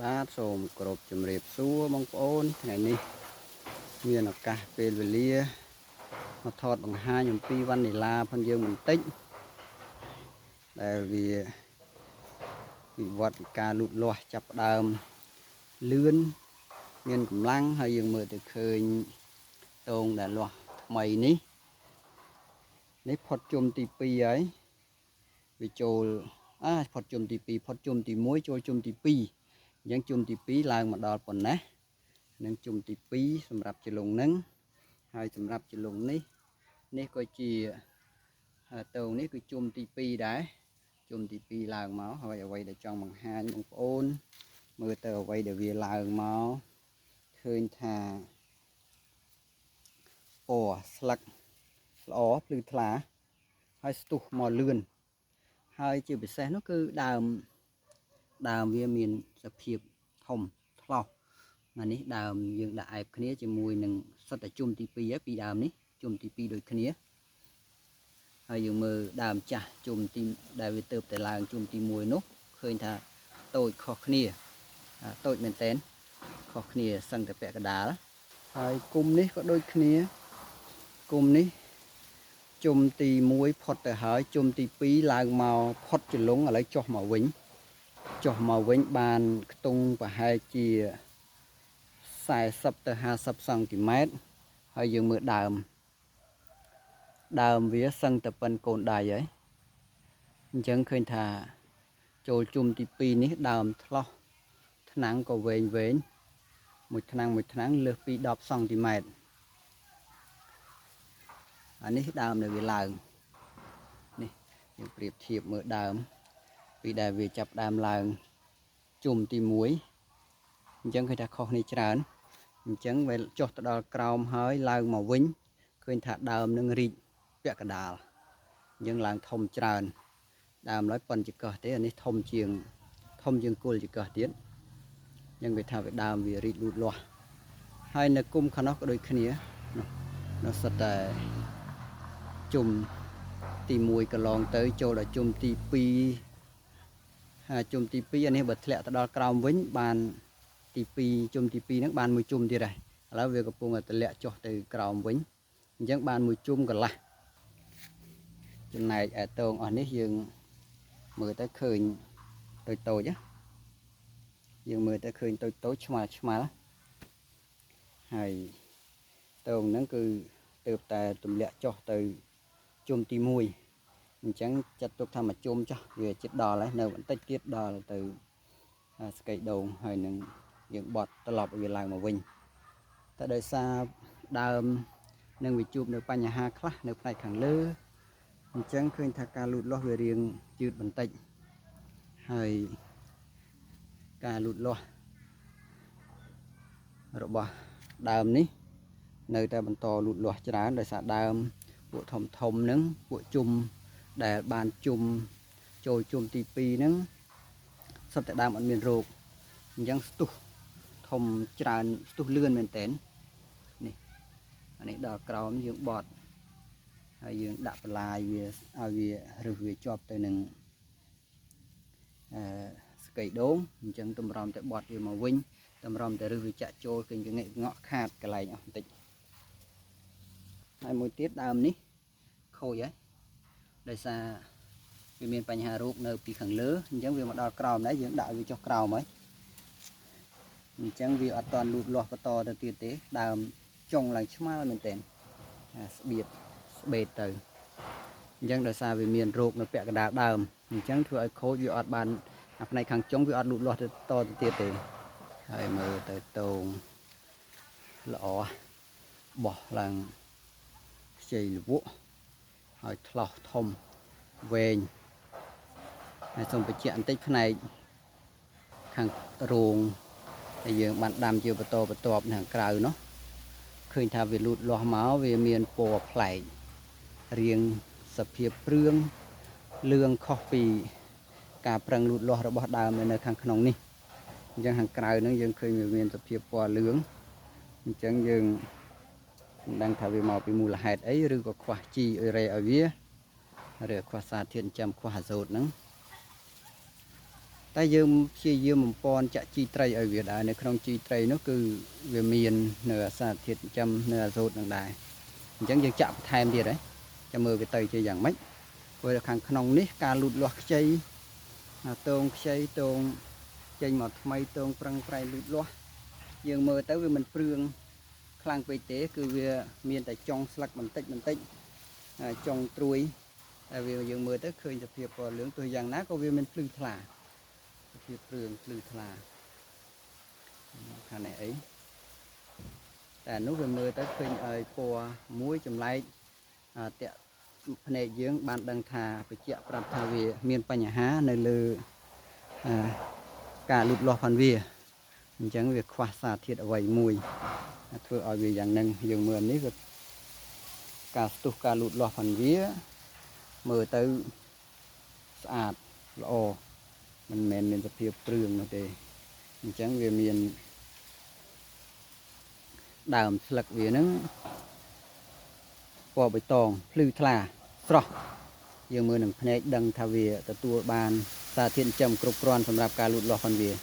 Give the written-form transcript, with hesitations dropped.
បាទសូមគោរពជំរាបសួរបងប្អូនថ្ងៃនេះមានឱកាសពេលវេលាមកថតបង្ហាញអំពីវ៉ានីឡាផងយើងបន្តិចដែលវាវិវត្តពីការលូតលាស់ចាប់ផ្ដើមលឿនមានកម្លាំងហើយយើងមើលទៅឃើញតងដែលលាស់ថ្មីនេះនេះផុតជុំទី2ហើយវាចូលផុតជុំទី2ផុតជុំទី1ចូលជុំទី2អញ្ចឹងជុំទី2ឡើងមកដល់ប៉ុណ្ណេះនិងជុំទី2សម្រាប់ជ្រលងនឹងហើយសម្រាប់ជ្រលងនេះនេះក៏ជាតងនេះគឺជុំទី2ដែរជុំទី2ឡើងមកហើយអ្វីដែលចង់បង្ហាញបងប្អូនមើលទៅអ្វីដែលវាឡើងមកឃើញថាពណ៌ស្លឹកល្អភ្លឺថ្លាហើយស្ទុះមកលឿនហើយជាពិសេសនោះគឺដើមវាមានសភាពធំថ្លោះអានេះដើមយើងដាក់អែបគ្នាជាមួយនឹងសុទ្ធតែជុំទី2ហើយពីដើមនេះជុំទី2ដូចគ្នាហើយយើងមើលដើមចាស់ជុំទីដែលវាទៅតែឡើងជុំទី1នោះឃើញថាតូចខុសគ្នាតូចមែនតែនខុសគ្នាសឹងតែពាក់កណ្ដាលហើយគុំនេះក៏ដូចគ្នាគុំនេះជុំទី1ផុតទៅហើយជុំទី2ឡើងមកផុតចលងឥឡូវចុះមកវិញចុះមកវិញបានខ្ទង់ប្រហែលជា40ទៅ50សង់ទីម៉ែត្រហើយយើងមើលដើមវាសឹងតែប៉ុនកូនដៃហើយអញ្ចឹងឃើញថាចូលជុំទី2នេះដើមថ្លោះថ្នាំងក៏វែងវែងមួយថ្នាំងមួយថ្នាំងលើសពី10សង់ទីម៉ែត្រអានេះដើមដែលវាឡើងនេះយើងប្រៀបធៀបមើលដើមពីដែលវាចាប់ដើមឡើងជុំទី1អញ្ចឹងឃើញថាខុសនេះច្រើនអញ្ចឹងវាចុះទៅដល់ក្រោមហើយឡើងមកវិញឃើញថាដើមនឹងរីកពាក់កណ្ដាលអញ្ចឹងឡើងធំច្រើនដើមឡើយប៉ុនចង្កឹះទេអានេះធំជាងគល់ចង្កឹះទៀតអញ្ចឹងវាថាវាដើមវារីកលូតលាស់ហើយនៅគុំខាងនោះក៏ដូចគ្នានោះសុទ្ធតែជុំទី1កន្លងទៅចូលដល់ជុំទី2ហើយជុំទី2អានេះបើធ្លាក់ទៅដល់ក្រោមវិញបានទី2ជុំទី2ហ្នឹងបានមួយជុំទៀតហើយឥឡូវវាកំពុងតែធ្លាក់ចុះទៅក្រោមវិញអញ្ចឹងបានមួយជុំកន្លះចំណែកឯតងអស់នេះយើងមើលទៅឃើញតូចតូចណាយើងមើលទៅឃើញតូចតូចឆ្មាល់ឆ្មាល់ហើយតងហ្នឹងគឺទើបតែទម្លាក់ចុះទៅជុំទី1អញ្ចឹងចាត់ទុកថាមួយជុំចុះវាជិតដល់ហើយនៅបន្តិចទៀតដល់ទៅស្កៃដូងហើយនឹងយើងបត់ត្រឡប់វាឡើងមកវិញតែដោយសារដើមនឹងវាជួបនៅបញ្ហាខ្លះនៅផ្នែកខាងលើអញ្ចឹងឃើញថាការលូតលាស់វារៀងយឺតបន្តិចហើយការលូតលាស់របស់ដើមនេះនៅតែបន្តលូតលាស់ច្រើនដោយសារដើមពួកធំធំហ្នឹងពួកជុំដែលបានជុំចូលជុំទី2ហ្នឹងសុទ្ធតែដើមអត់មានរោគអញ្ចឹងស្ទុះធំច្រើនស្ទុះលឿនមែនទែននេះអានេះដល់ក្រោមយើងបត់ហើយយើងដាក់បន្លាយវាឲ្យវារឹសវាជាប់ទៅនឹងស្កៃដូងអញ្ចឹងតម្រាំតែបត់វាមកវិញតម្រាំតែរឹសវាចាក់ចូលឃើញវាងាកងក់ខាតកន្លែងអស់បន្តិចហើយមួយទៀតដើមនេះខូចហើយដោយសារវាមានបញ្ហារោគនៅពីខាងលើអញ្ចឹងវាមកដល់ក្រោមដែរយើងដាក់វាចុះក្រោមហើយអញ្ចឹងវាអត់ទាន់លូតលាស់បន្តទៅទៀតទេដើមចុងឡើងឆ្មាល់មែនទែនស្បៀតស្បេតទៅអញ្ចឹងដោយសារវាមានរោគនៅពាក់កណ្ដាលដើមអញ្ចឹងធ្វើឲ្យខូចវាអត់បានអាផ្នែកខាងចុងវាអត់លូតលាស់ទៅតទៅទៀតទេហើយមើលទៅតងល្អបោះឡើងខ្ចីលវក់ហើយថ្លោះធំវែងហើយសូមបញ្ជាក់បន្តិចផ្នែកខាងរោងដែលយើងបានដាំជាបន្តបន្ទាប់នៅខាងក្រៅនោះឃើញថាវាលូតលាស់មកវាមានពណ៌ប្លែករាងសភាពព្រឿងលឿងខុសពីការប្រឹងលូតលាស់របស់ដើមនៅខាងក្នុងនេះអញ្ចឹងខាងក្រៅហ្នឹងយើងឃើញវាមានសភាពពណ៌លឿងអញ្ចឹងយើងមិនដឹងថាវាមកពីមូលហេតុអីឬក៏ខ្វះជីអ៊ុយរ៉េឲ្យវាឬខ្វះសារធាតុចិញ្ចឹមខ្វះអាសូតហ្នឹង តែយើងព្យាយាមបំពន់ចាក់ជីត្រីឲ្យវាដែរនៅក្នុងជីត្រីនោះគឺវាមាននៅអាសារធាតុចិញ្ចឹមនៅអាសូតនឹងដែរអញ្ចឹងយើងចាក់បន្ថែមទៀតហ៎ចាំមើលវាទៅជាយ៉ាងម៉េចព្រោះខាងក្នុងនេះការលូតលាស់ខ្ចីតងខ្ចីតងចេញមកថ្មីតងប្រឹងប្រែងលូតលាស់យើងមើលទៅវាមិនព្រឿងខ្លាំងពេកទេគឺវាមានតែចុងស្លឹកបន្តិចបន្តិចចុងត្រួយតែវាយើងមើលទៅឃើញសភាពពណ៌លឿងទោះយ៉ាងណាក៏វាមិនភ្លឺថ្លាសភាពព្រឿងភ្លឺថ្លាខាងនេះអីតែនោះវាមើលទៅឃើញឲ្យពណ៌មួយចម្លែកតាក់ភ្នែកយើងបានដឹងថាបញ្ជាក់ប្រាប់ថាវាមានបញ្ហានៅលើការលូតលាស់ផងវាអញ្ចឹងវាខ្វះសារធាតុអ្វីមួយធ្វើឲ្យវាយ៉ាងហ្នឹងយើងមើលនេះវាការស្ទុះការលូតលាស់ផងវាមើលទៅស្អាតល្អមិនមែនមានសភាពព្រឿងនោះទេអញ្ចឹងវាមានដើមស្លឹកវាហ្នឹងពណ៌បៃតងភ្លឺថ្លាស្រស់យើងមើលនឹងភ្នែកដឹងថាវាទទួលបានសារធាតុចិញ្ចឹមគ្រប់គ្រាន់សម្រាប់ការលូតលាស់ផងវា។